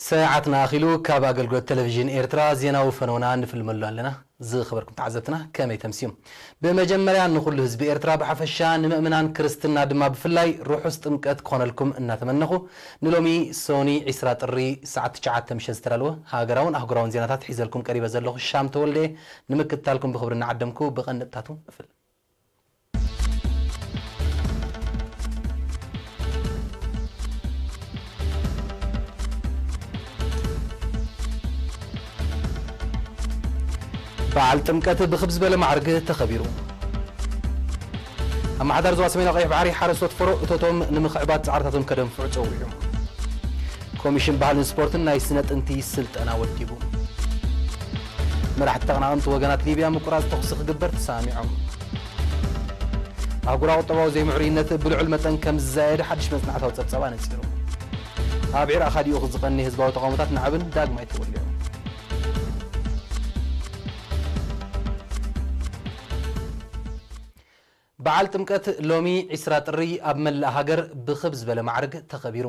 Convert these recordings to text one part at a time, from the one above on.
ሰዓትና ኣኺሉ ካብ ኣገልግሎት ቴሌቪዥን ኤርትራ ዜናዊ ፈነውና ንፍልመሉ ኣለና። ዝኸበርኩም ተዓዘብትና ከመይ ተምስዩ? ብመጀመርያ ንኹሉ ህዝቢ ኤርትራ ብሓፈሻ ንምእምናን ክርስትና ድማ ብፍላይ ርሑስ ጥምቀት ክኾነልኩም እናተመነኹ ንሎሚ ሶኒ ዒስራ ጥሪ ሰዓት ትሽዓተ ምሸት ዝተዳለወ ሃገራውን ኣህጉራውን ዜናታት ሒዘልኩም ቀሪበ ዘለኹ ሻም ተወልደ ንምክትታልኩም ብኽብሪ እናዓደምኩ ብቐንድታቱ ንፍል። በዓል ጥምቀት ብኽብ ዝበለ ማዕርግ ተኸቢሩ። ኣመሓዳሪ ዞባ ሰሜናዊ ቀይሕ ባሕሪ ሓረስቶት ፎሮ እቶቶም ንምኽዕባት ጻዕርታቶም ከደንፍዑ ጸዊዑ። ኮሚሽን ባህልን ስፖርትን ናይ ስነ ጥንቲ ስልጠና ወዲቡ። መራሕቲ ተቐናቐንቲ ወገናት ሊብያ ምቁራጽ ተኹሲ ክግበር ተሰማሚዖም። ኣህጉራዊ ቁጠባዊ ዘይምዕሩይነት ብልዑል መጠን ከም ዝዛየድ ሓድሽ መጽናዕታዊ ጸብጻብ ኣነጺሩ። ኣብ ዒራቕ ሃዲኡ ዝቐንየ ህዝባዊ ተቓውሞታት ናዕብን ዳግማይ ተወሊዑ። በዓል ጥምቀት ሎሚ ዒስራ ጥሪ ኣብ መላእ ሃገር ብኽብ ዝበለ ማዕርግ ተኸቢሩ።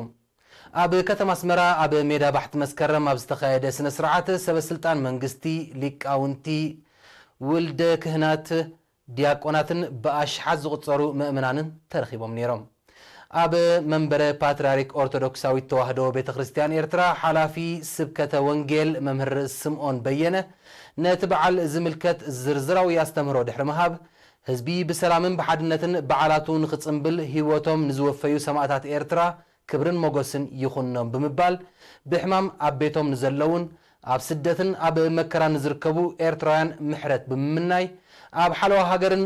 ኣብ ከተማ ኣስመራ ኣብ ሜዳ ባሕቲ መስከረም ኣብ ዝተኻየደ ስነ ስርዓት ሰበ ስልጣን መንግስቲ፣ ሊቃውንቲ፣ ውልደ ክህናት፣ ዲያቆናትን ብኣሽሓት ዝቑጸሩ ምእምናንን ተረኺቦም ነይሮም። ኣብ መንበረ ፓትርያርክ ኦርቶዶክሳዊት ተዋህዶ ቤተ ክርስቲያን ኤርትራ ሓላፊ ስብከተ ወንጌል መምህር ስምኦን በየነ ነቲ በዓል ዝምልከት ዝርዝራዊ ኣስተምህሮ ድሕሪ ምሃብ፣ ህዝቢ ብሰላምን ብሓድነትን በዓላቱ ንኽጽንብል ህይወቶም ንዝወፈዩ ሰማእታት ኤርትራ ክብርን ሞገስን ይኹኖም ብምባል፣ ብሕማም ኣብ ቤቶም ንዘለውን ኣብ ስደትን ኣብ መከራን ንዝርከቡ ኤርትራውያን ምሕረት ብምምናይ፣ ኣብ ሓለዋ ሃገርን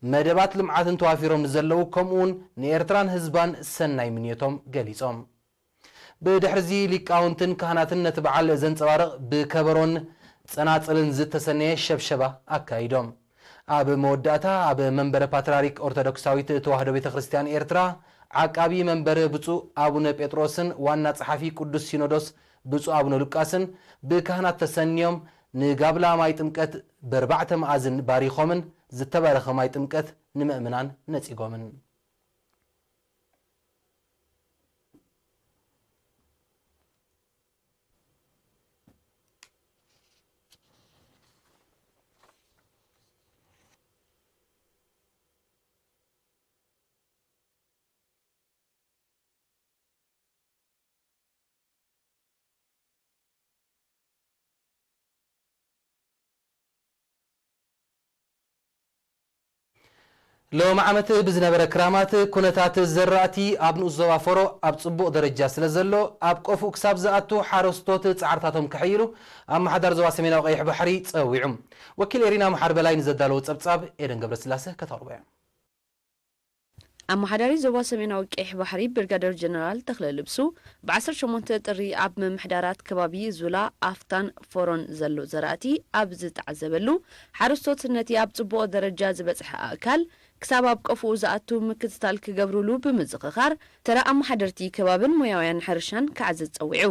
መደባት ልምዓትን ተዋፊሮም ንዘለዉ፣ ከምኡውን ንኤርትራን ህዝባን ሰናይ ምንዮቶም ገሊጾም። ብድሕርዚ ሊቃውንትን ካህናትን ነቲ በዓል ዘንጸባርቕ ብከበሮን ጸናጽልን ዝተሰነየ ሸብሸባ ኣካይዶም። ኣብ መወዳእታ ኣብ መንበረ ፓትርያርክ ኦርቶዶክሳዊት ተዋህዶ ቤተ ክርስቲያን ኤርትራ ዓቃቢ መንበር ብፁዕ ኣቡነ ጴጥሮስን ዋና ጸሓፊ ቅዱስ ሲኖዶስ ብፁዕ ኣቡነ ሉቃስን ብካህናት ተሰንዮም ንጋብላ ማይ ጥምቀት በርባዕተ መኣዝን ባሪኾምን ዝተባረኸ ማይ ጥምቀት ንምእምናን ነጺጎምን። ሎሚ ዓመት ብዝነበረ ክራማት፣ ኩነታት ዘራእቲ ኣብ ንኡስ ዞባ ፎሮ ኣብ ጽቡቕ ደረጃ ስለ ዘሎ፣ ኣብ ቆፉ ክሳብ ዝኣቱ ሓረስቶት ጻዕርታቶም ከሐይሉ ኣመሓዳሪ ዞባ ሰሜናዊ ቀይሕ ባሕሪ ጸዊዑ። ወኪል ኤሪና መሓር በላይ ንዘዳለዎ ጸብጻብ ኤደን ገብረስላሰ ከተቕርቦ እያ። ኣመሓዳሪ ዞባ ሰሜናዊ ቀይሕ ባሕሪ ብርጋደር ጀነራል ተኽለ ልብሱ፣ ብ ዓሰርተ ሸሞንተ ጥሪ ኣብ ምምሕዳራት ከባቢ ዙላ፣ ኣፍታን ፎሮን ዘሎ ዘራእቲ ኣብ ዝተዓዘበሉ፣ ሓረስቶት ነቲ ኣብ ጽቡቕ ደረጃ ዝበጽሐ ኣእካል ክሳብ ኣብ ቆፍኡ ዝኣቱ ምክትታል ክገብሩሉ ብምዝኽኻር፣ ተራ ኣመሓደርቲ ከባብን ሞያውያን ሕርሻን ክዓዘዝ ጸዊዑ።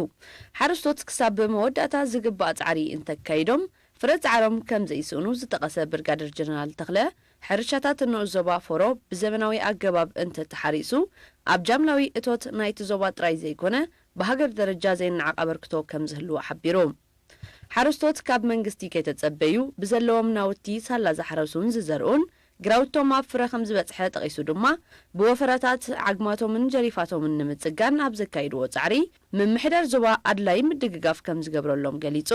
ሓረስቶት ክሳብ መወዳእታ ዝግባእ ጻዕሪ እንተካይዶም፣ ፍረ ጻዕሮም ከም ዘይስእኑ ዝጠቐሰ ብርጋደር ጀነራል ተኽለ፣ ሕርሻታት ንኡስ ዞባ ፎሮ ብዘበናዊ ኣገባብ እንተተሓሪሱ፣ ኣብ ጃምላዊ እቶት ናይቲ ዞባ ጥራይ ዘይኮነ፣ ብሃገር ደረጃ ዘይነዓቕ ኣበርክቶ ከም ዝህልዎ ሓቢሩ። ሓረስቶት ካብ መንግስቲ ከይተጸበዩ፣ ብዘለዎም ናውቲ ሳላ ዝሓረሱን ዝዘርኡን፣ ግራውቶም ኣብ ፍረ ከም ዝበጽሐ ጠቒሱ ድማ፣ ብወፈራታት ዓግማቶምን ጀሪፋቶምን ንምጽጋን ኣብ ዘካይድዎ ጻዕሪ፣ ምምሕዳር ዞባ ኣድላይ ምድግጋፍ ከም ዝገብረሎም ገሊጹ።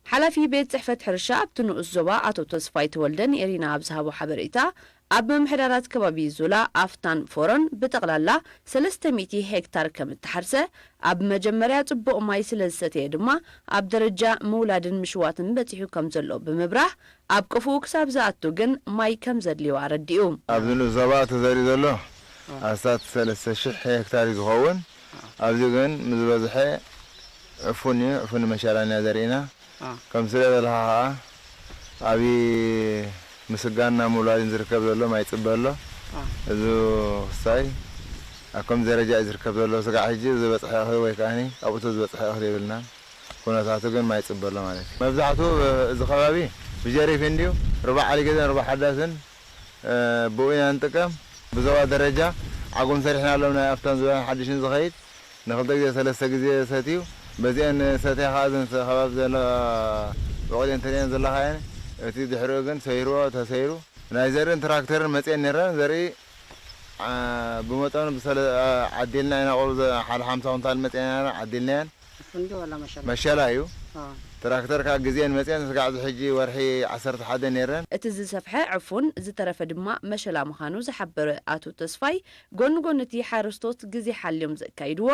ሓላፊ ቤት ጽሕፈት ሕርሻ ኣብቲ ንኡስ ዞባ ኣቶ ተስፋይ ተወልደ ንኤሪና ኣብ ዝሃቦ ሓበሬታ፣ ኣብ ምምሕዳራት ከባቢ ዙላ፣ ኣፍታን ፎሮን ብጠቕላላ ሰለስተ ሚእቲ ሄክታር ከም እተሓርሰ፣ ኣብ መጀመርያ ጽቡቕ ማይ ስለ ዝሰተየ ድማ ኣብ ደረጃ ምውላድን ምሽዋትን በጺሑ ከም ዘሎ ብምብራህ፣ ኣብ ቆፍኡ ክሳብ ዝኣቱ ግን ማይ ከም ዘድልዮ ኣረዲኡ። ኣብዚ ንኡስ ዞባ ተዘሪኡ ዘሎ ኣስታት ሰለስተ ሽሕ ሄክታር እዩ ዝኸውን። ኣብዚ ግን ምስ ዝበዝሐ ዕፉን እዩ፣ ዕፉን መሸላን ኢና ዘሪእና። አ። ከም ስለ ዘለኻ ኸዓ፣ ኣብ ምስጋና ምውላድን ዝርከብ ዘሎ ማይ ይጽበ ኣሎ። አ። እዚ ክስታይ ኣብ ከምዚ ደረጃ እዩ ዝርከብ ዘሎ። ስጋዕ ሕጂ ዝበጽሐ እኽሊ ወይ ከዓኒ ኣብኡ ዝበጽሐ እኽሊ የብልናን። ኩነታቱ ግን ማይ ይጽበ ኣሎ ማለት እዩ። መብዛሕትኡ እዚ ከባቢ ብጀሪካን ድዩ፣ ሩባ ዓሊገደን ሩባ ሓዳስን፣ እ፣ ብኡ ኢና ንጥቀም። ብዞባ ደረጃ ዓጉም ሰሪሕናሎም፣ ናይ ኣፍታን ዙላን ሓድሽን ዝኸይድ ንኽልተ ግዜ ሰለስተ ግዜ ሰትዩ፣ በዚአን ሰተያ ከዓ እዘን ከባቢ ዘለዋ ብቐደም ተሪአን ዘለኻየን፣ እቲ ድሕሪኡ ግን ሰይርዎ ተሰይሩ። ናይ ዘርእን ትራክተርን መፅኤን ነይረን። ዘርኢ ዓ-፣ ብመጠኑ ብሰለ-፣ ዓ-፣ ዓዲልና ኢና። ቆሉ ዘ-፣ ሓደ ሓምሳ ኩንታል መፅኤን ኢና ዓዲልናየን። ክንዲ ዋላ መሸላ? መሸላ እዩ። ትራክተር ከዓ ግዜን መፅኤን ስጋዕ እዚ ሕጂ ወርሒ ዓሰርተ ሓደ ነይረን። እቲ ዝሰፍሐ ዕፉን ዝተረፈ ድማ መሸላ ምዃኑ ዝሓበረ ኣቶ ተስፋይ፣ ጎኒ ጎኒ እቲ ሓረስቶት ግዜ ሓልዮም ዘካይድዎ፣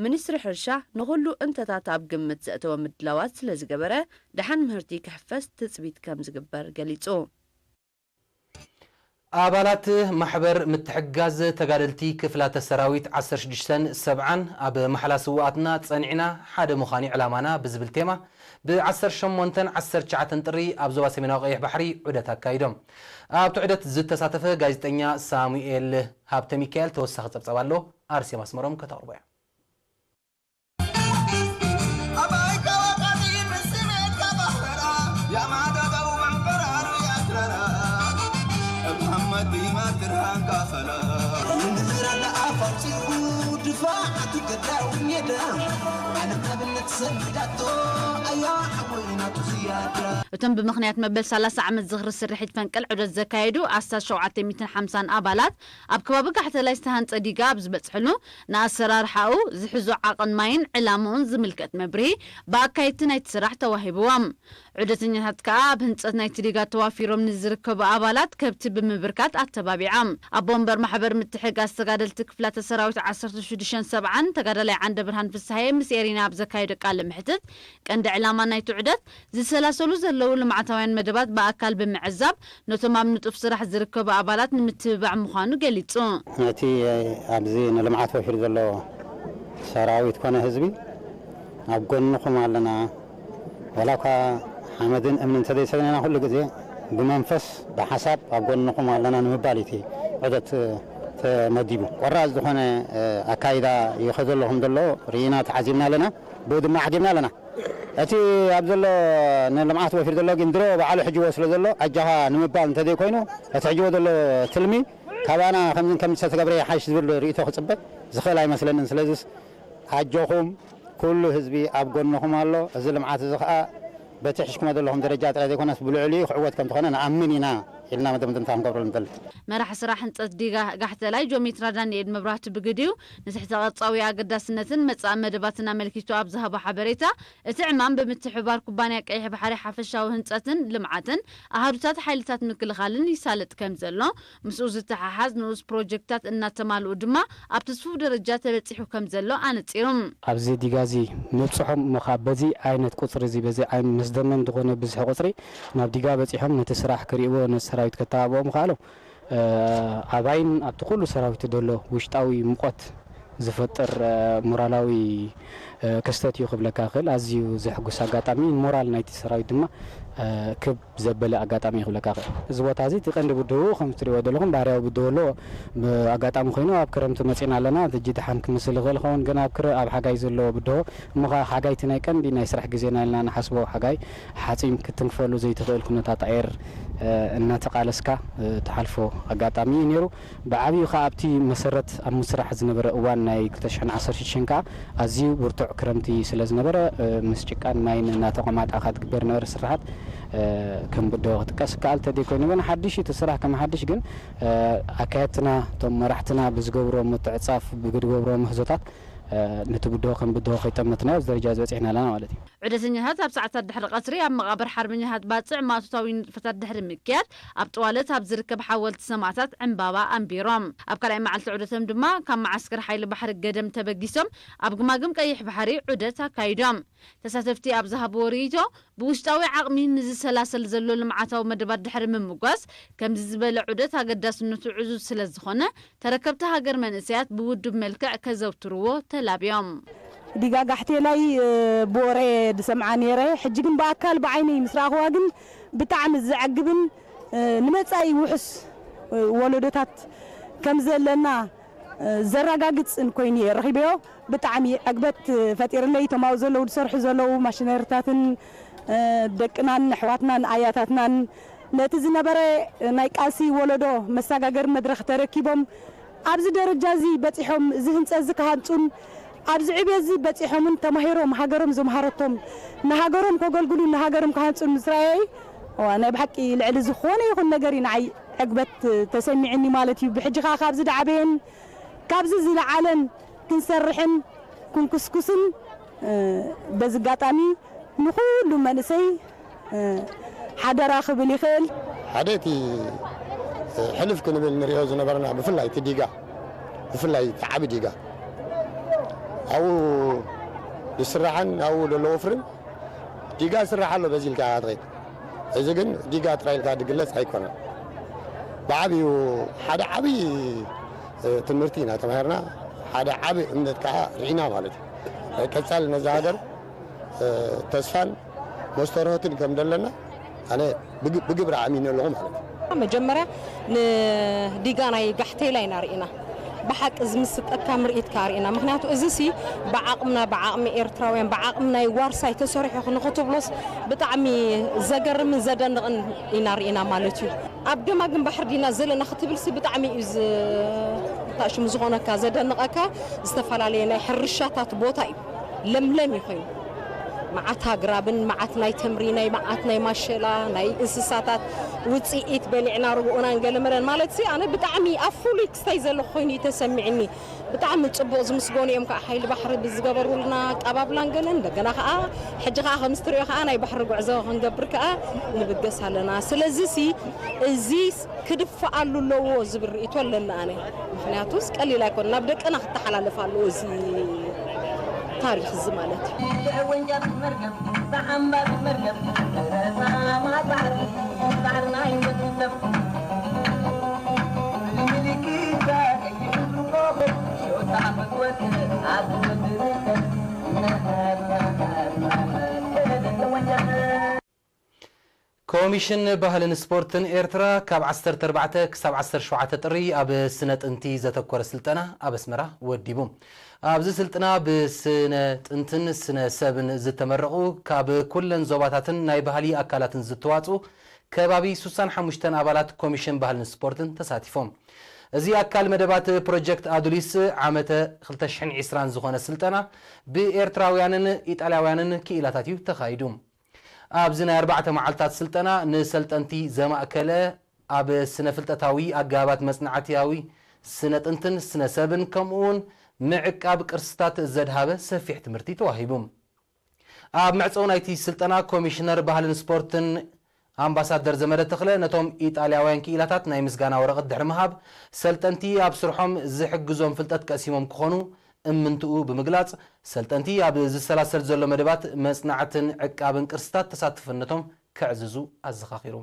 ሚኒስትሪ ሕርሻ ንኹሉ እንተታት ኣብ ግምት ዘእተወ ምድላዋት ስለ ዝገበረ፣ ደሓን ምህርቲ ክሕፈስ ትጽቢት ከም ዝግበር ገሊጹ። ኣባላት ማሕበር ምትሕግጋዝ ተጋደልቲ ክፍላተ ሰራዊት ዓሰርተ ሽዱሽተን ሰብዓን ኣብ ማሕላ ስውኣትና ጸኒዕና ሓደ ምዃን እዩ ዕላማና ብዝብል ቴማ ብ ዓሰርተ ሸሞንተን ዓሰርተ ትሽዓተን ጥሪ ኣብ ዞባ ሰሜናዊ ቀይሕ ባሕሪ ዑደት ኣካይዶም። ኣብቲ ዑደት ዝተሳተፈ ጋዜጠኛ ሳሙኤል ሃብተ ሚካኤል ተወሳኺ ጸብጻብ ኣሎ። ኣርሴማ ኣስመሮም ከተቕርቦ እያ። እቶም ብምኽንያት መበል ሰላሳ ዓመት ዝኽሪ ስርሒት ፈንቅል ዑደት ዘካየዱ ኣስታት ሸውዓተ ሚእትን ሓምሳን ኣባላት ኣብ ከባቢ ጋሕተላይ ዝተሃንጸ ዲጋ ኣብ ዝበጽሕሉ፣ ንኣሰራርሓኡ፣ ዝሕዞ ዓቐን ማይን ዕላምኡን ዝምልከት መብርሂ ብኣካየድቲ ናይቲ ስራሕ ተዋሂብዎም። ዑደተኛታት ከኣ ኣብ ህንጸት ናይቲ ዲጋ ተዋፊሮም ንዝርከቡ ኣባላት ከብቲ ብምብርካት ኣተባቢዖም። ኣቦ ወንበር ማሕበር ምትሕግጋዝ ተጋደልቲ ክፍላተ ሰራዊት ዓሰርተ ሽዱሽተን ሰብዓን ተጋዳላይ ዓንደ ብርሃን ፍስሃየ ምስ ኤሪና ኣብ ዘካየዶ ቃለ መሕትት፣ ቀንዲ ዕላማ ናይቲ ዑደት ዝሰላሰሉ ዘለዉ ልምዓታውያን መደባት ብኣካል ብምዕዛብ፣ ነቶም ኣብ ንጡፍ ስራሕ ዝርከቡ ኣባላት ንምትብባዕ ምዃኑ ገሊጹ። ነቲ ኣብዚ ንልምዓት ወፊሩ ዘሎ ሰራዊት ኮነ ህዝቢ ኣብ ጎንኹም ኣለና፣ ዋላ እኳ ሓመድን እምንን እንተዘይሰገነና ኩሉ ግዜ ብመንፈስ ብሓሳብ ኣብ ጎንኹም ኣለና ንምባል እዩ እቲ ዑደት ተመዲቡ። ቆራፅ ዝኾነ ኣካይዳ ይኸዶ ኣሎ ከም ዘሎ ርኢና ተዓዚብና ኣለና፣ ብኡ ድማ ኣዕጊብና ኣለና። እቲ ኣብ ዘሎ ንልምዓት ወፊሩ ዘሎ ግን ድሮ ባዕሉ ሕጅዎ ስለ ዘሎ ኣጃኻ ንምባል እንተዘይኮይኑ፣ እቲ ሕጅዎ ዘሎ ትልሚ ካባና ከምዝን ከምዚ ዝተገብረ ይሓይሽ ዝብል ርእይቶ ክፅበ ዝኽእል ኣይመስለንን። ስለዚስ ኣጆኹም፣ ኩሉ ህዝቢ ኣብ ጎንኹም ኣሎ። እዚ ልምዓት እዚ ኸኣ በቲ ሕሽኩሞ ዘለኹም ደረጃ ጥራይ ዘይኮነስ ብልዕሊኡ ክዕወት ከም ዝኾነ ንኣምን ኢና ኢልና መደምደምታ ክንገብረሉ ንደሊ። መራሕ ስራሕ ህንጸት ዲጋ ጋሕተላይ ጆሜትራ ዳንኤል መብራህቱ ብግዲኡ፣ ንትሕተ ቅርጻዊ ኣገዳስነትን መጻኢ መደባትን ኣመልኪቱ ኣብ ዝሃቦ ሓበሬታ፣ እቲ ዕማም ብምትሕብባር ኩባንያ ቀይሕ ባሕሪ ሓፈሻዊ ህንጸትን ልምዓትን ኣሃዱታት ሓይልታት ምክልኻልን ይሳለጥ ከም ዘሎ፣ ምስኡ ዝተሓሓዝ ንኡስ ፕሮጀክትታት እናተማልኡ ድማ ኣብቲ ስፉው ደረጃ ተበጺሑ ከም ዘሎ ኣነጺሩ። ኣብዚ ዲጋ እዚ ምብጽሖም እሞ ኸኣ በዚ ዓይነት ቁጽሪ እዚ፣ በዚ ዓይነት መስደመም ዝኾነ ብዝሒ ቁጽሪ ናብ ዲጋ በጺሖም ነቲ ስራሕ ክርእይዎ፣ ነቲ ሰራዊት ከተባብዖ ምኽኣሎም፣ እ፣ ኣባይን ኣብቲ ኩሉ ሰራዊት ዘሎ ውሽጣዊ ሙቐት ዝፈጥር፣ እ፣ ሞራላዊ፣ እ፣ ክስተት እዩ ክብለካ እኽእል። ኣዝዩ ዘሕጉስ ኣጋጣሚ፣ ሞራል ናይቲ ሰራዊት ድማ፣ እ፣ ክብ ዘበለ ኣጋጣሚ እዩ ክብለካ እኽእል። እዚ ቦታ እዚ እቲ ቀንዲ ብድሆኡ ከም እትሪእዎ ዘለኹም ባህርያዊ ብድሆ ኣለዎ። ብ-፣ ኣጋጣሚ ኮይኑ ኣብ ክረምቲ መጺና ኣለና። ሕጂ ደሓን ክመስል ይኽእል ይኸውን፣ ግን ኣብ ክረ-፣ ኣብ ሓጋይ ዘለዎ ብድሆ፣ እሞ ኸዓ ሓጋይ እቲ ናይ ቀንዲ ናይ ስራሕ ግዜና ኢልና ንሓስቦ ሓጋይ ሓጺን ክትንክፈሉ ዘይትኽእል ኩነታት ኣየር፣ እ፣ እናተቓለስካ፣ እ፣ ትሓልፎ ኣጋጣሚ እዩ ነይሩ። ብዓብዩ ኸኣ ኣብቲ መሰረት ኣብ ምስራሕ ዝነበረ እዋን ናይ ክልተ ሽሕን ዓሰርተ ሽዱሽተን ከኣ ኣዝዩ ብርቱዕ ክረምቲ ስለ ዝነበረ፣ እ፣ ምስ ጭቃን ማይን እናተቆማጣእካ ትግበር ነበረ ስራሓት፣ እ፣ ከም ብድሆ ክጥቀስ ይከኣል። እንተደይኮይኑ ግን ሓድሽ እዩ እቲ ስራሕ ከም ሓድሽ፣ ግን፣ እ፣ ኣካየድትና፣ እቶም መራሕትና ብዝገብርዎ ምትዕጻፍ፣ ብዝገብርዎ ምህዞታት፣ እ፣ ነቲ ብድሆ ከም ብድሆ ከይጠመትናዮ ኣብዚ ደረጃ እዚ በጺሕና ኣለና ማለት እዩ። ዑደተኛታት ኣብ ሰዓታት ድሕሪ ቀትሪ ኣብ መቓብር ሓርበኛታት ባጽዕ ማእቶታዊ ንጥፈታት ድሕሪ ምክያድ፣ ኣብ ጥዋለት ኣብ ዝርከብ ሓወልቲ ሰማእታት ዕምባባ ኣንቢሮም። ኣብ ካልኣይ መዓልቲ ዑደቶም ድማ ካብ መዓስከር ሓይሊ ባሕሪ ገደም ተበጊሶም ኣብ ግማግም ቀይሕ ባሕሪ ዑደት ኣካይዶም። ተሳተፍቲ ኣብ ዝሃብዎ ርእይቶ፣ ብውሽጣዊ ዓቕሚ ንዝሰላሰል ዘሎ ልምዓታዊ መደባት ድሕሪ ምምጓስ፣ ከምዚ ዝበለ ዑደት ኣገዳስነቱ ዕዙዝ ስለ ዝኾነ፣ ተረከብቲ ሃገር መንእሰያት ብውዱብ መልክዕ ከዘውትርዎ ተላብዮም። ዲጋ ጋሕቴላይ፣ እ፣ ብወረ ዝሰምዓ ነይረ። ሕጂ ግን ብኣካል ብዓይነይ ምስ ረኣኽዋ ግን ብጣዕሚ ዘዕግብን፣ እ፣ ንመጻኢ ውሑስ፣ እ፣ ወለዶታት ከም ዘለና፣ እ፣ ዘረጋግጽን ኮይኑ እየ ረኺበዮ። ብጣዕሚ ዕግበት ፈጢርለይ። እቶም ኣብኡ ዘለዉ ዝሰርሑ ዘለዉ ማሽነሪታትን፣ እ፣ ደቅናን ኣሕዋትናን ኣያታትናን ነቲ ዝነበረ ናይ ቃልሲ ወለዶ መሰጋገሪ መድረኽ ተረኪቦም ኣብዚ ደረጃ እዚ በጺሖም፣ እዚ ህንጸት እዚ ክሃንጹን ኣብዚ ዕብየት እዚ በጺሖምን ተማሂሮም ሃገሮም ዘምሃረቶም ንሃገሮም ከገልግሉ ንሃገሮም ክሃንጹ ምስ ረኣየይ፣ እዋ፣ ናይ ብሓቂ ልዕሊ ዝኾነ ይኹን ነገር እዩ ንዓይ ዕግበት ተሰሚዕኒ ማለት እዩ። ብሕጂ ኸኣ ካብዚ ደዓበየን ካብዚ ዝለዓለን ክንሰርሕን ክንኩስኩስን፣ እ፣ በዚ ኣጋጣሚ ንኹሉ መንእሰይ፣ እ፣ ሓደራ ክብል ይኽእል። ሓደ እቲ፣ እ፣ ሕልፍ ክንብል ንሪኦ ዝነበርና፣ ብፍላይ እቲ ዲጋ፣ ብፍላይ እቲ ዓቢ ዲጋ፣ ኣብኡ ዝስራሕን ኣብኡ ዘሎ ወፍርን፣ ዲጋ ይስራሕ ኣሎ በዚ ኢልካ ኢኻ ትኸይድ። እዚ ግን ዲጋ ጥራይ ኢልካ ዝግለጽ ኣይኮነን። ብዓብዩ ሓደ ዓብዪ፣ እ፣ ትምህርቲ ኢና ተማሂርና፣ ሓደ ዓቢ እምነት ከኣ ርኢና ማለት እዩ። ናይ ቀጻሊ ነዛ ሃገር፣ እ፣ ተስፋን መስተርሆትን ከም ዘለና ኣነ ብግ-፣ ብግብሪ ኣሚነ ኣለኹ ማለት እዩ። መጀመርያ ንዲጋ ናይ ጋሕቴላ ኢና ርኢና። ብሓቂ ዝምስጠካ ምርኢት ከኣ ርኢና። ምኽንያቱ እዚሲ ብዓቕምና፣ ብዓቕሚ ኤርትራውያን፣ ብዓቕሚ ናይ ዋርሳይ ተሰሪሑ ንኽትብሎስ ብጣዕሚ ዘገርምን ዘደንቕን ኢና ርኢና ማለት እዩ። ኣብ ገማግም ባሕሪ ዲና ዘለና ክትብልሲ ብጣዕሚ እዩ ዝ-፣ እንታይ ሽሙ ዝኾነካ፣ ዘደንቐካ። ዝተፈላለየ ናይ ሕርሻታት ቦታ እዩ። ለምለም እዩ ኮይኑ። መዓት ኣግራብን መዓት ናይ ተምሪ፣ ናይ መዓት ናይ ማሸላ፣ ናይ እንስሳታት ውጽኢት በሊዕና ርግኡናን ገለመለን ማለትሲ፣ ኣነ ብጣዕሚ ኣብ ፍሉይ ክስታይ ዘለኹ ኮይኑ እዩ ተሰሚዕኒ። ብጣዕሚ ጽቡቕ፣ ዝምስገኑ እዮም ከዓ ሓይሊ ባሕሪ ብዝገበሩልና ኣቀባብላን ገለን። እንደገና ከዓ ሕጂ ከዓ ከምዚ ትሪኦ ከዓ ናይ ባሕሪ ጉዕዞ ክንገብር ከዓ ንብገስ ኣለና። ስለዚሲ እዚ ክድፍኣሉ ኣለዎ ዝብል ርእይቶ ኣለኒ ኣነ። ምኽንያቱስ ቀሊል ኣይኮነን፣ ናብ ደቅና ክተሓላለፍ ኣለዎ እዚ ታሪኽ እዚ ማለት እዩ። ኮሚሽን ባህልን ስፖርትን ኤርትራ ካብ ዓሰርተ ኣርባዕተ ክሳብ ዓሰርተ ሸውዓተ ጥሪ ኣብ ስነ ጥንቲ ዘተኮረ ስልጠና ኣብ ኣስመራ ወዲቡ። ኣብዚ ስልጠና ብስነ ጥንትን ስነ ሰብን ዝተመረቑ ካብ ኩለን ዞባታትን ናይ ባህሊ ኣካላትን ዝተዋፅኡ ከባቢ ስሳን ሓሙሽተን ኣባላት ኮሚሽን ባህልን ስፖርትን ተሳቲፎም። እዚ ኣካል መደባት ፕሮጀክት ኣዱሊስ ዓመተ ክልተ ሽሕን ዕስራን ዝኾነ ስልጠና ብኤርትራውያንን ኢጣልያውያንን ክኢላታት እዩ ተኻይዱ። ኣብዚ ናይ ኣርባዕተ መዓልታት ስልጠና ንሰልጠንቲ ዘማእከለ፣ ኣብ ስነ ፍልጠታዊ ኣገባባት መጽናዕትያዊ ስነ ጥንትን ስነ ሰብን ከምኡውን ምዕቃብ ቅርስታት ዘድሃበ ሰፊሕ ትምህርቲ ተዋሂቡ። ኣብ መዕጸዊ ናይቲ ስልጠና ኮሚሽነር ባህልን ስፖርትን ኣምባሳደር ዘመደ ተኽለ ነቶም ኢጣልያውያን ክኢላታት ናይ ምስጋና ወረቐት ድሕሪ ምሃብ፣ ሰልጠንቲ ኣብ ስርሖም ዝሕግዞም ፍልጠት ቀሲሞም ክኾኑ እምንትኡ ብምግላጽ፣ ሰልጠንቲ ኣብ ዝሰላሰል ዘሎ መደባት መጽናዕትን ዕቃብን ቅርስታት ተሳትፍነቶም ከዕዝዙ ኣዘኻኺሩ።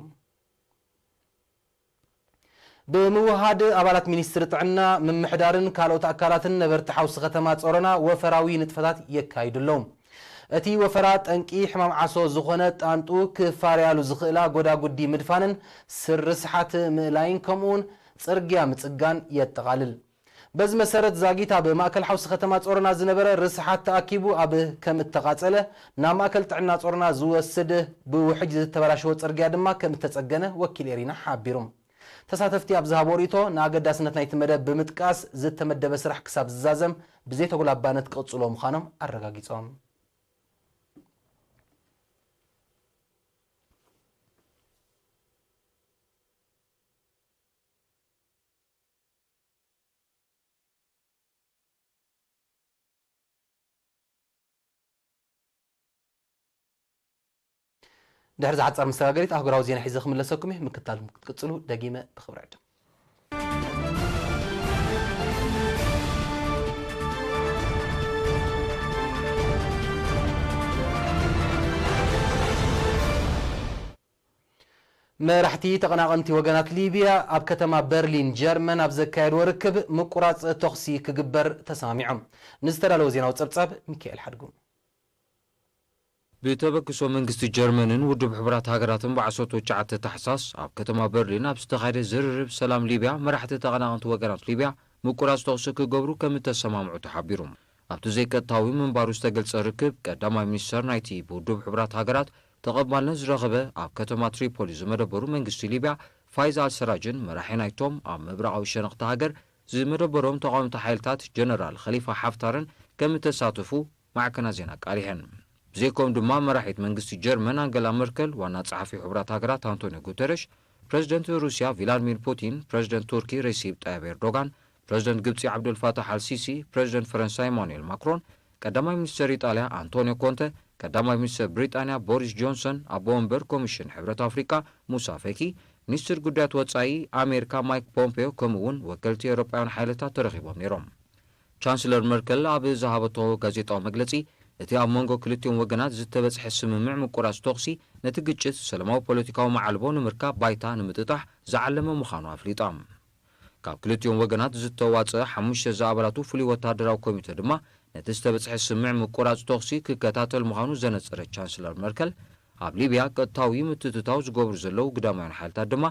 ብምውሃድ ኣባላት ሚኒስትሪ ጥዕና፣ ምምሕዳርን ካልኦት ኣካላትን ነበርቲ ሓውሲ ከተማ ጾሮና ወፈራዊ ንጥፈታት የካይዱ ኣለዉ። እቲ ወፈራ ጠንቂ ሕማም ዓሶ ዝኾነ ጣንጡ ክፋርያሉ ዝኽእላ ጎዳጉዲ ምድፋንን ስርስሓት ምእላይን ከምኡውን ጽርግያ ምጽጋን የጠቓልል። በዚ መሰረት ዛጊት ኣብ ማእከል ሓውሲ ከተማ ጾሮና ዝነበረ ርስሓት ተኣኪቡ ኣብ ከም እተቓጸለ፣ ናብ ማእከል ጥዕና ጾሮና ዝወስድ ብውሕጅ ዝተበላሸወ ጽርግያ ድማ ከም እተጸገነ ወኪል ኤሪና ሓቢሩ። ተሳተፍቲ ኣብ ዝሃቦ ርእይቶ፣ ንኣገዳስነት ናይቲ መደብ ብምጥቃስ፣ ዝተመደበ ስራሕ ክሳብ ዝዛዘም ብዘይተጉላባነት ክቕጽሎ ምዃኖም ኣረጋጊጾም። ድሕሪ ዝሓጻር መሰጋገሪት ኣህጉራዊ ዜና ሒዘ ክምለሰኩም እየ። ምክታል ክትቅጽሉ ደጊመ ብኽብሪ ዕድም። መራሕቲ ተቐናቐንቲ ወገናት ሊብያ ኣብ ከተማ በርሊን ጀርመን ኣብ ዘካየድዎ ርክብ ምቁራጽ ተኹሲ ክግበር ተሰማሚዖም። ንዝተዳለወ ዜናዊ ጸብጻብ ሚካኤል ሓድጉ። ብተበግሶ መንግስቲ ጀርመንን ውድብ ሕቡራት ሃገራትን ብዓሰርተ ትሽዓተ ታሕሳስ ኣብ ከተማ በርሊን ኣብ ዝተኻየደ ዝርርብ ሰላም ሊብያ መራሕቲ ተቐናቐንቲ ወገናት ሊብያ ምቁራጽ ተኹሲ ክገብሩ ከም እተሰማምዑ ተሓቢሩ። ኣብቲ ዘይቀጥታዊ ምንባሩ ዝተገልጸ ርክብ፣ ቀዳማይ ሚኒስተር ናይቲ ብውድብ ሕቡራት ሃገራት ተቐባልነት ዝረኸበ ኣብ ከተማ ትሪፖሊ ዝመደበሩ መንግስቲ ሊብያ ፋይዝ ኣልሰራጅን መራሒ ናይቶም ኣብ ምብራቓዊ ሸነኽቲ ሃገር ዝመደበሮም ተቓወምቲ ሓይልታት ጀነራል ኸሊፋ ሓፍታርን ከም እተሳተፉ ማዕከናት ዜና ኣቃሊሐን። ብዘይኮም ድማ መራሒት መንግስቲ ጀርመን ኣንገላ መርከል፣ ዋና ጸሓፊ ሕቡራት ሃገራት ኣንቶኒዮ ጉተረሽ፣ ፕረዚደንት ሩስያ ቪላድሚር ፑቲን፣ ፕረዚደንት ቱርኪ ሬሲፕ ጣይብ ኤርዶጋን፣ ፕረዚደንት ግብጺ ዓብዱልፋታሕ ኣልሲሲ፣ ፕረዚደንት ፈረንሳ ኢማኑኤል ማክሮን፣ ቀዳማይ ሚኒስተር ኢጣልያ ኣንቶኒዮ ኮንተ፣ ቀዳማይ ሚኒስተር ብሪጣንያ ቦሪስ ጆንሰን፣ ኣቦ ወንበር ኮሚሽን ሕብረት ኣፍሪቃ ሙሳ ፈኪ፣ ሚኒስትር ጉዳያት ወጻኢ ኣሜሪካ ማይክ ፖምፔዮ፣ ከምኡ እውን ወከልቲ ኤውሮጳውያን ሓይልታት ተረኺቦም ነይሮም። ቻንስለር መርከል ኣብ ዝሃበቶ ጋዜጣዊ መግለጺ፣ እቲ ኣብ መንጎ ክልቲኦም ወገናት ዝተበጽሐ ስምምዕ ምቁራጽ ተኹሲ ነቲ ግጭት ሰላማዊ ፖለቲካዊ መዓልቦ ንምርካብ ባይታ ንምጥጣሕ ዝዓለመ ምዃኑ ኣፍሊጣ። ካብ ክልቲኦም ወገናት ዝተዋጽአ ሓሙሽተ ዝኣባላቱ ፍሉይ ወተሃደራዊ ኮሚተ ድማ ነቲ ዝተበጽሐ ስምምዕ ምቁራጽ ተኹሲ ክከታተል ምዃኑ ዘነጸረት ቻንስለር መርከል፣ ኣብ ሊብያ ቀጥታዊ ምትእትታው ዝገብሩ ዘለዉ ግዳማውያን ሓይልታት ድማ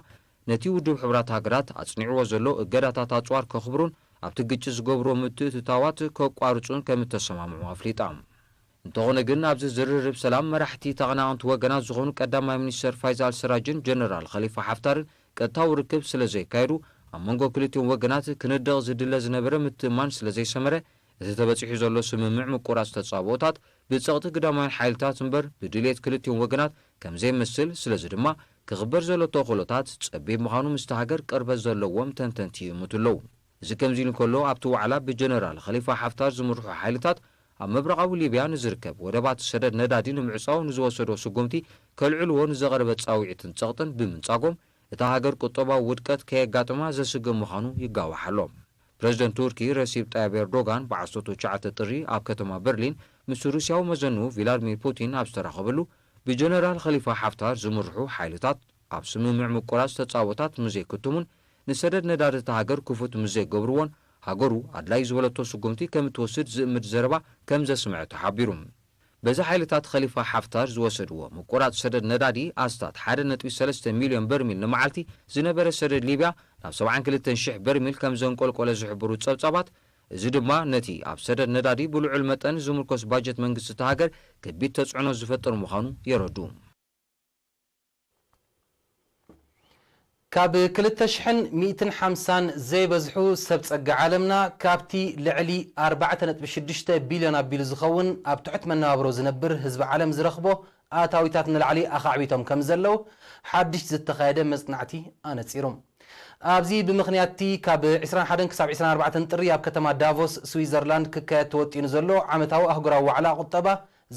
ነቲ ውድብ ሕቡራት ሃገራት ኣጽኒዕዎ ዘሎ እገዳታት ኣጽዋር ከኽብሩን ኣብቲ ግጭት ዝገብርዎ ምትእትታዋት ከቋርጹን ከም እተሰማምዑ ኣፍሊጣ። እንተኾነ ግን፣ ኣብዚ ዝርርብ ሰላም መራሕቲ ተቐናቐንቲ ወገናት ዝኾኑ ቀዳማይ ሚኒስተር ፋይዝ ኣልሰራጅን ጀነራል ኸሊፋ ሓፍታርን ቀጥታዊ ርክብ ስለ ዘይካየዱ፣ ኣብ መንጎ ክልቲኦም ወገናት ክንደቕ ዝድለ ዝነበረ ምትእምማን ስለ ዘይሰመረ፣ እቲ ተበጺሑ ዘሎ ስምምዕ ምቁራጽ ተጻብኦታት ብጸቕጢ ግዳማውያን ሓይልታት እምበር ብድልየት ክልቲኦም ወገናት ከም ዘይመስል፣ ስለዚ ድማ ክኽበር ዘሎ ተኽእሎታት ጸቢብ ምዃኑ ምስቲ ሃገር ቅርበት ዘለዎም ተንተንቲ ይእምቱ ኣለዉ። እዚ ከምዚ ኢሉ እንከሎ፣ ኣብቲ ዋዕላ ብጀነራል ኸሊፋ ሓፍታር ዝምርሑ ሓይልታት ኣብ ምብራቓዊ ሊብያ ንዝርከብ ወደባት ሰደድ ነዳዲ ንምዕጻው ንዝወሰዶ ስጉምቲ ከልዕልዎ ንዘቐረበ ጻውዒትን ጸቕጥን ብምንጻጎም፣ እታ ሃገር ቁጠባዊ ውድቀት ከየጋጥማ ዘስግእ ምዃኑ ይጋዋሕ ኣሎ። ፕረዚደንት ቱርኪ ረሲፕ ጣይብ ኤርዶጋን ብዓሰርተ ትሽዓተ ጥሪ ኣብ ከተማ በርሊን ምስ ሩስያዊ መዘንኡ ቪላድሚር ፑቲን ኣብ ዝተራኸበሉ፣ ብጀነራል ኸሊፋ ሓፍታር ዝምርሑ ሓይልታት ኣብ ስምምዕ ምቁራጽ ተጻብኦታት ምዘይክትሙን ንሰደድ ነዳዲ እታ ሃገር ክፉት ምዘይገብርዎን፣ ሃገሩ ኣድላይ ዝበለቶ ስጉምቲ ከም እትወስድ ዝእምት ዘረባ ከም ዘስምዐ ተሓቢሩ። በዚ ሓይልታት ኸሊፋ ሓፍታር ዝወሰድዎ ምቁራጽ ሰደድ ነዳዲ፣ ኣስታት ሓደ ነጥቢ ሰለስተ ሚልዮን በርሚል ንመዓልቲ ዝነበረ ሰደድ ሊብያ ናብ ሰብዓን ክልተን ሽሕ በርሚል ከም ዘንቆልቆለ ዝሕብሩ ጸብጻባት፣ እዚ ድማ ነቲ ኣብ ሰደድ ነዳዲ ብልዑል መጠን ዝምርኮስ ባጀት መንግስቲ እታ ሃገር ከቢድ ተጽዕኖ ዝፈጥር ምዃኑ የረድኡ። ካብ ክልተ ሽሕን ሚእትን ሓምሳን ዘይበዝሑ ሰብ ጸጋ ዓለምና፣ ካብቲ ልዕሊ ኣርባዕተ ነጥቢ ሽዱሽተ ቢልዮን ኣቢሉ ዝኸውን ኣብ ትሑት መነባብሮ ዝነብር ህዝቢ ዓለም ዝረኽቦ ኣታዊታት ንላዕሊ ኣኻዕቢቶም ከም ዘለዉ ሓድሽ ዝተኻየደ መጽናዕቲ ኣነጺሩ። ኣብዚ ብምኽንያትቲ ካብ ዕስራን ሓደን ክሳብ ዕስራን ኣርባዕተን ጥሪ ኣብ ከተማ ዳቮስ ስዊዘርላንድ ክካየድ ተወጢኑ ዘሎ ዓመታዊ ኣህጉራዊ ዋዕላ ቁጠባ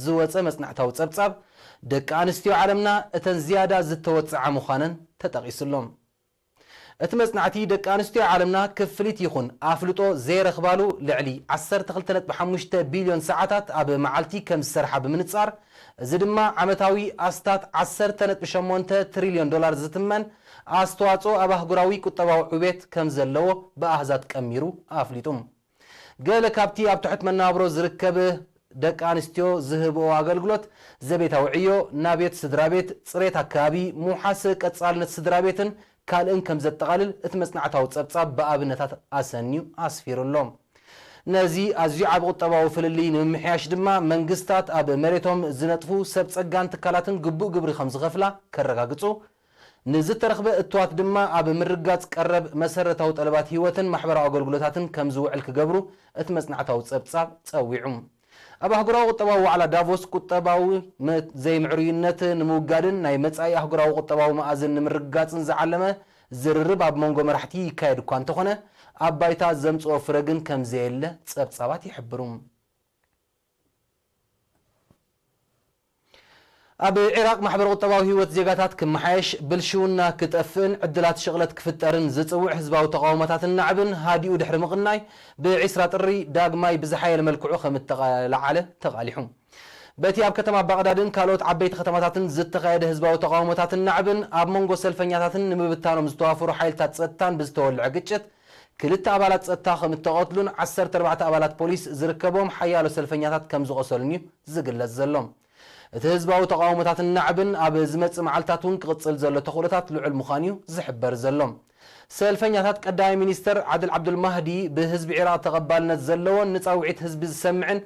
ዝወጸ መጽናዕታዊ ጸብጻብ፣ ደቂ ኣንስትዮ ዓለምና እተን ዝያዳ ዝተወጽዓ ምዃነን ተጠቒሱሎም። እቲ መጽናዕቲ፣ ደቂ ኣንስትዮ ዓለምና ክፍሊት ይኹን ኣፍልጦ ዘይረኽባሉ ልዕሊ ዓሰርተ ክልተ ነጥቢ ሓሙሽተ ቢልዮን ሰዓታት ኣብ መዓልቲ ከም ዝሰርሓ ብምንጻር፣ እዚ ድማ ዓመታዊ ኣስታት ዓሰርተ ነጥቢ ሸሞንተ ትሪልዮን ዶላር ዝትመን ኣስተዋጽኦ ኣብ ኣህጉራዊ ቁጠባዊ ዕቤት ከም ዘለዎ ብኣሃዛት ቀሚሩ ኣፍሊጡ። ገለ ካብቲ ኣብ ትሑት መነባብሮ ዝርከብ ደቂ ኣንስትዮ ዝህብኦ ኣገልግሎት፣ ዘቤታዊ ዕዮ፣ ናብየት ስድራ ቤት፣ ጽሬት ኣከባቢ፣ ምውሓስ ቀጻልነት ስድራ ቤትን ካልእን ከም ዘጠቓልል እቲ መጽናዕታዊ ጸብጻብ ብኣብነታት ኣሰንዩ ኣስፊሩ ኣሎ። ነዚ ኣዝዩ ዓቢ ቁጠባዊ ፍልልይ ንምምሕያሽ ድማ፣ መንግስታት ኣብ መሬቶም ዝነጥፉ ሰብ ጸጋን ትካላትን ግቡእ ግብሪ ከም ዝኸፍላ ከረጋግጹ፣ ንዝተረኽበ እትዋት ድማ ኣብ ምርጋጽ ቀረብ መሰረታዊ ጠለባት ህይወትን ማሕበራዊ ኣገልግሎታትን ከም ዝውዕል ክገብሩ እቲ መጽናዕታዊ ጸብጻብ ጸዊዑ። ኣብ ኣህጉራዊ ቁጠባዊ ዋዕላ ዳቮስ፣ ቁጠባዊ መ-፣ ዘይምዕሩይነት ንምውጋድን ናይ መጻኢ ኣህጉራዊ ቁጠባዊ መኣዝን ንምርግጋጽን ዝዓለመ ዝርርብ ኣብ መንጎ መራሕቲ ይካየድ እኳ እንተኾነ፣ ኣብ ባይታ ዘምጽኦ ፍረ ግን ከም ዘየለ ጸብጻባት ይሕብሩ። ኣብ ዒራቕ ማሕበረ ቁጠባዊ ህይወት ዜጋታት ክመሓየሽ፣ ብልሽውና ክጠፍእን ዕድላት ሽቕለት ክፍጠርን ዝጽውዕ ህዝባዊ ተቓውሞታት እናዕብን ሃዲኡ ድሕሪ ምቕናይ፣ ብዒስራ ጥሪ ዳግማይ ብዝሓየለ መልክዑ ከም እተቐላዓለ ተቓሊሑ። በቲ ኣብ ከተማ ባቕዳድን ካልኦት ዓበይቲ ከተማታትን ዝተኻየደ ህዝባዊ ተቓውሞታት እናዕብን ኣብ መንጎ ሰልፈኛታትን ንምብታኖም ዝተዋፈሩ ሓይልታት ጸጥታን ብዝተወልዐ ግጭት፣ ክልተ ኣባላት ጸጥታ ከም እተቐትሉን ዓሰርተ ኣርባዕተ ኣባላት ፖሊስ ዝርከቦም ሓያሎ ሰልፈኛታት ከም ዝቖሰሉን እዩ ዝግለጽ ዘሎ። እቲ ህዝባዊ ተቓውሞታት እናዕብን ኣብ ዝመጽእ መዓልታት እውን ክቕጽል ዘሎ ተኽእሎታት ልዑል ምዃኑ እዩ ዝሕበር ዘሎ። ሰልፈኛታት ቀዳማይ ሚኒስተር ዓድል ዓብዱል ማህዲ ብህዝቢ ዒራቕ ተቐባልነት ዘለዎን ንጻውዒት ህዝቢ ዝሰምዕን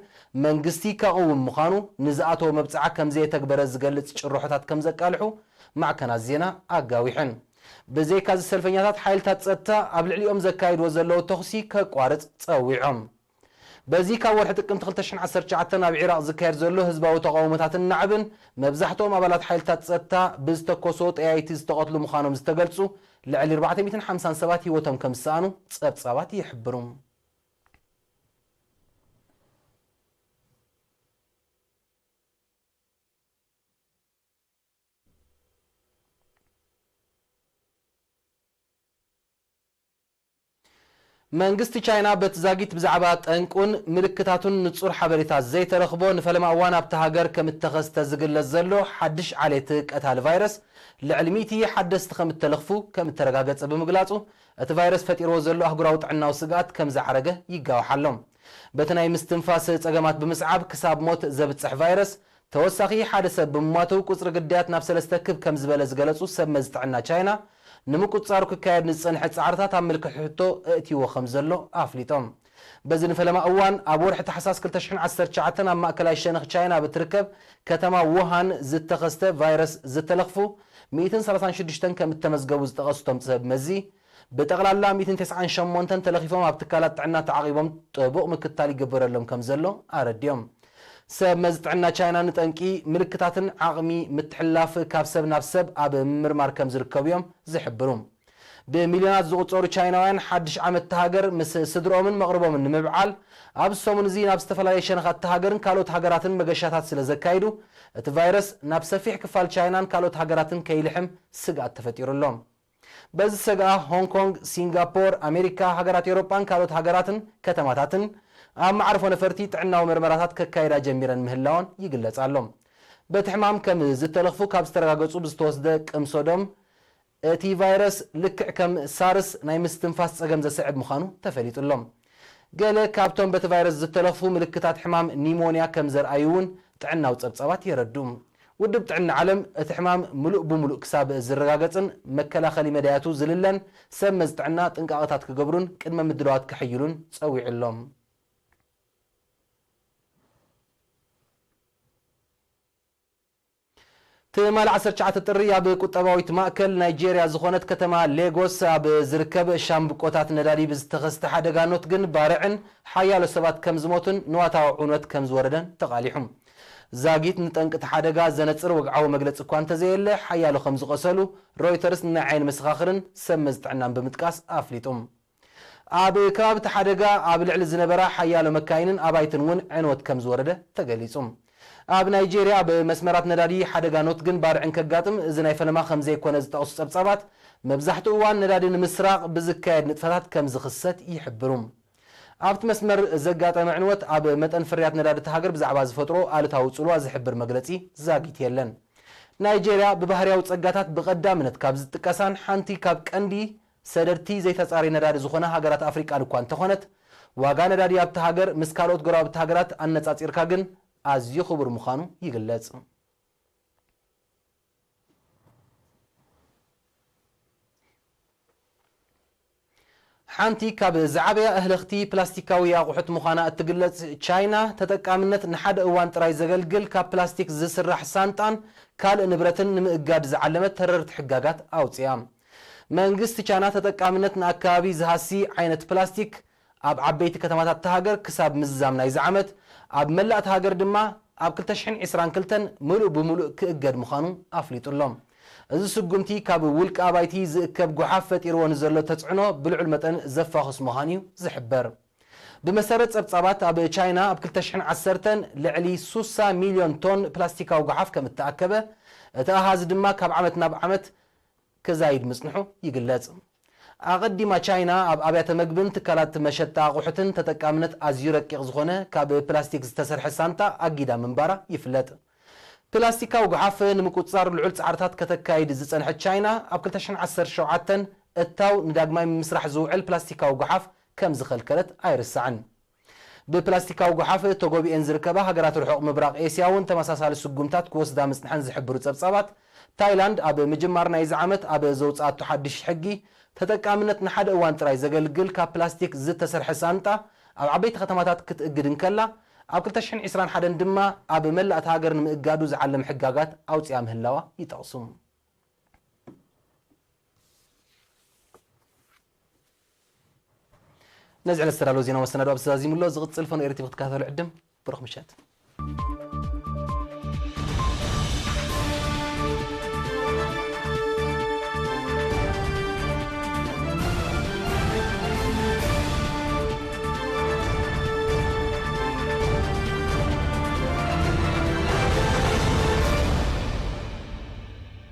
መንግስቲ ከቕውም ምዃኑ ንዝኣተዎ መብጽዓ ከም ዘየተግበረ ዝገልጽ ጭርሖታት ከም ዘቃልሑ ማዕከናት ዜና ኣጋዊሐን። ብዘይካዚ ሰልፈኛታት ሓይልታት ጸጥታ ኣብ ልዕሊኦም ዘካይድዎ ዘለዉ ተኹሲ ከቋርጽ ጸዊዖም። በዚ ካብ ወርሒ ጥቅምቲ ክልተ ሽሕን ዓሰርተ ትሽዓተን ኣብ ዒራቕ ዝካየድ ዘሎ ህዝባዊ ተቓውሞታት እናዕብን መብዛሕትኦም ኣባላት ሓይልታት ጸጥታ ብዝተኮሶ ጠያይቲ ዝተቐትሉ ምዃኖም ዝተገልጹ ልዕሊ ኣርባዕተ ሚእትን ሓምሳን ሰባት ህይወቶም ከም ዝሰኣኑ ጸብጻባት ይሕብሩ። መንግስቲ ቻይና በቲ ዛጊት ብዛዕባ ጠንቁን ምልክታቱን ንጹር ሓበሬታ ዘይተረኽቦ ንፈለማ እዋን ኣብቲ ሃገር ከም እተኸስተ ዝግለጽ ዘሎ ሓድሽ ዓሌት ቀታሊ ቫይረስ ልዕሊ ሚእቲ ሓደስቲ ከም እተለኽፉ ከም እተረጋገጸ ብምግላጹ እቲ ቫይረስ ፈጢርዎ ዘሎ ኣህጉራዊ ጥዕናዊ ስግኣት ከም ዝዓረገ ይጋዋሕ ኣሎ። በቲ ናይ ምስትንፋስ ጸገማት ብምስዓብ ክሳብ ሞት ዘብጽሕ ቫይረስ ተወሳኺ ሓደ ሰብ ብምሟቱ ቁጽሪ ግዳያት ናብ ሰለስተ ክብ ከም ዝበለ ዝገለጹ ሰብ መዚ ጥዕና ቻይና ንምቁጽጻሩ ክካየድ ንዝጸንሐ ጻዕርታት ኣብ ምልክት ሕቶ እእትይዎ ከም ዘሎ ኣፍሊጦም። በዚ ንፈለማ እዋን ኣብ ወርሒ ታሕሳስ ክልተ ሽሕን ዓሰርተ ትሽዓተን ኣብ ማእከላይ ሸነኽ ቻይና ብትርከብ ከተማ ውሃን ዝተኸስተ ቫይረስ ዝተለኽፉ ሚእትን ሰላሳን ሽዱሽተን ከም እተመዝገቡ ዝጠቐሱ እቶም ሰብ መዚ ብጠቕላላ ሚእትን ተስዓን ሸሞንተን ተለኺፎም ኣብ ትካላት ጥዕና ተዓቒቦም ጥቡቕ ምክትታል ይግበረሎም ከም ዘሎ ኣረዲኦም። ሰብ መዚ ጥዕና ቻይና ንጠንቂ ምልክታትን ዓቕሚ ምትሕልላፍ ካብ ሰብ ናብ ሰብ ኣብ ምምርማር ከም ዝርከቡ እዮም ዝሕብሩ። ብሚልዮናት ዝቑጸሩ ቻይናውያን ሓድሽ ዓመት እታ ሃገር ምስ ስድርኦምን መቕርቦምን ንምብዓል ኣብ ሰሙን እዚ ናብ ዝተፈላለየ ሸነኻት እታ ሃገርን ካልኦት ሃገራትን መገሻታት ስለ ዘካይዱ እቲ ቫይረስ ናብ ሰፊሕ ክፋል ቻይናን ካልኦት ሃገራትን ከይልሕም ስግኣት ተፈጢሩ ኣሎ። በዚ ሰግኣ ሆንግ ኮንግ፣ ሲንጋፖር፣ ኣሜሪካ፣ ሃገራት ኤውሮጳን ካልኦት ሃገራትን ከተማታትን ኣብ መዓርፎ ነፈርቲ ጥዕናዊ መርመራታት ከካይዳ ጀሚረን ምህላወን ይግለጽ ኣሎ። በቲ ሕማም ከም ዝተለኽፉ ካብ ዝተረጋገጹ ብዝተወስደ ቅምሶ ደም እቲ ቫይረስ ልክዕ ከም ሳርስ ናይ ምስትንፋስ ጸገም ዘስዕብ ምዃኑ ተፈሊጡ ኣሎ። ገለ ካብቶም በቲ ቫይረስ ዝተለኽፉ ምልክታት ሕማም ኒሞንያ ከም ዘርኣዩ እውን ጥዕናዊ ጸብጻባት የረድኡ። ውድብ ጥዕና ዓለም እቲ ሕማም ምሉእ ብምሉእ ክሳብ ዝረጋገጽን መከላኸሊ መዳያቱ ዝልለን ሰብ መዚ ጥዕና ጥንቃቐታት ክገብሩን ቅድመ ምድላዋት ከሐይሉን ጸዊዑ ኣሎ። ትማሊ ዓሰርተ ትሽዓተ ጥሪ ኣብ ቁጠባዊት ማእከል ናይጄርያ ዝኾነት ከተማ ሌጎስ ኣብ ዝርከብ ሻምብቆታት ነዳዲ ብዝተኸስተ ሓደጋ ኖት ግን ባርዕን ሓያሎ ሰባት ከም ዝሞቱን ንዋታዊ ዕንወት ከም ዝወረደን ተቓሊሑ። ዛጊት ንጠንቂ እቲ ሓደጋ ዘነጽር ወግዓዊ መግለጺ እኳ እንተዘየለ ሓያሎ ከም ዝቖሰሉ ሮይተርስ ንናይ ዓይኒ መሰኻኽርን ሰብ መዚ ጥዕናን ብምጥቃስ ኣፍሊጡ። ኣብ ከባቢ እቲ ሓደጋ ኣብ ልዕሊ ዝነበራ ሓያሎ መካይንን ኣባይትን እውን ዕንወት ከም ዝወረደ ተገሊጹ። ኣብ ናይጄርያ ኣብ መስመራት ነዳዲ ሓደጋ ኖት ግን ባርዕን ከጋጥም እዚ ናይ ፈለማ ከም ዘይኮነ ዝጠቕሱ ጸብጻባት መብዛሕትኡ እዋን ነዳዲ ንምስራቕ ብዝካየድ ንጥፈታት ከም ዝኽሰት ይሕብሩ። ኣብቲ መስመር ዘጋጠመ ዕንወት ኣብ መጠን ፍርያት ነዳዲ እታ ሃገር ብዛዕባ ዝፈጥሮ ኣሉታዊ ጽልዋ ዝሕብር መግለጺ ዛጊት የለን። ናይጄርያ ብባህርያዊ ጸጋታት ብቐዳምነት ካብ ዝጥቀሳን ሓንቲ ካብ ቀንዲ ሰደድቲ ዘይተጻረየ ነዳዲ ዝኾና ሃገራት ኣፍሪቃን እኳ እንተኾነት፣ ዋጋ ነዳዲ ኣብታ ሃገር ምስ ካልኦት ጎረባብቲ ሃገራት ኣነጻጺርካ ግን ኣዝዩ ክቡር ምዃኑ ይግለጽ። ሓንቲ ካብ ዝዓበያ ኣህለኽቲ ፕላስቲካዊ ኣቑሑት ምዃና እትግለጽ ቻይና፣ ተጠቃምነት ንሓደ እዋን ጥራይ ዘገልግል ካብ ፕላስቲክ ዝስራሕ ሳንጣን ካልእ ንብረትን ንምእጋድ ዝዓለመ ተረርቲ ሕጋጋት ኣውጽያ። መንግስቲ ቻይና ተጠቃምነት ንኣከባቢ ዝሃሲ ዓይነት ፕላስቲክ ኣብ ዓበይቲ ከተማታት እታ ሃገር ክሳብ ምዝዛም ናይዚ ዓመት፣ ኣብ መላእ እታ ሃገር ድማ ኣብ ክልተ ሽሕን ዕስራን ክልተን ምሉእ ብምሉእ ክእገድ ምዃኑ ኣፍሊጡ ኣሎ። እዚ ስጉምቲ ካብ ውልቂ ኣባይቲ ዝእከብ ጓሓፍ ፈጢርዎ ንዘሎ ተጽዕኖ ብልዑል መጠን ዘፋኹስ ምዃኑ እዩ ዝሕበር። ብመሰረት ጸብጻባት ኣብ ቻይና ኣብ ክልተ ሽሕን ዓሰርተን ልዕሊ ሱሳ ሚልዮን ቶን ፕላስቲካዊ ጓሓፍ ከም እተኣከበ፣ እቲ ኣሃዝ ድማ ካብ ዓመት ናብ ዓመት ክዛይድ ምጽንሑ ይግለጽ። ኣቐዲማ ቻይና ኣብ ኣብያተ መግብን ትካላት መሸጣ ኣቑሑትን ተጠቃምነት ኣዝዩ ረቂቕ ዝኾነ ካብ ፕላስቲክ ዝተሰርሐ ሳንጣ ኣጊዳ ምንባራ ይፍለጥ። ፕላስቲካዊ ጓሓፍ ንምቁጽጻር ልዑል ጻዕርታት ከተካይድ ዝጸንሐት ቻይና፣ ኣብ ክልተ ሽሕን ዓሰርተ ሸውዓተን እታው ንዳግማይ ምስራሕ ዝውዕል ፕላስቲካዊ ጓሓፍ ከም ዝኸልከለት ኣይርሳዕን። ብፕላስቲካዊ ጓሓፍ ተጎቢኤን ዝርከባ ሃገራት ርሑቕ ምብራቕ ኤስያ እውን ተመሳሳሊ ስጉምታት ክወስዳ ምጽንሐን ዝሕብሩ ጸብጻባት፣ ታይላንድ ኣብ ምጅማር ናይዚ ዓመት ኣብ ዘውጽኣቶ ሓድሽ ሕጊ፣ ተጠቃምነት ንሓደ እዋን ጥራይ ዘገልግል ካብ ፕላስቲክ ዝተሰርሐ ሳንጣ ኣብ ዓበይቲ ከተማታት ክትእግድ እንከላ፣ ኣብ ክልተ ሽሕን ዕስራን ሓደን ድማ ኣብ መላእ እታ ሃገር ንምእጋዱ ዝዓለመ ሕጋጋት ኣውጺኣ ምህላዋ ይጠቕሱ። ነዚ ዕለት ዝተዳለወ ዜና መሰናዶ ኣብዚ ዛዚሙ ኣሎ። ዝቕጽል ፈኖ ኤሪ ቲቪ ክትከታተሉ ዕድም። ብሩኽ ምሸት።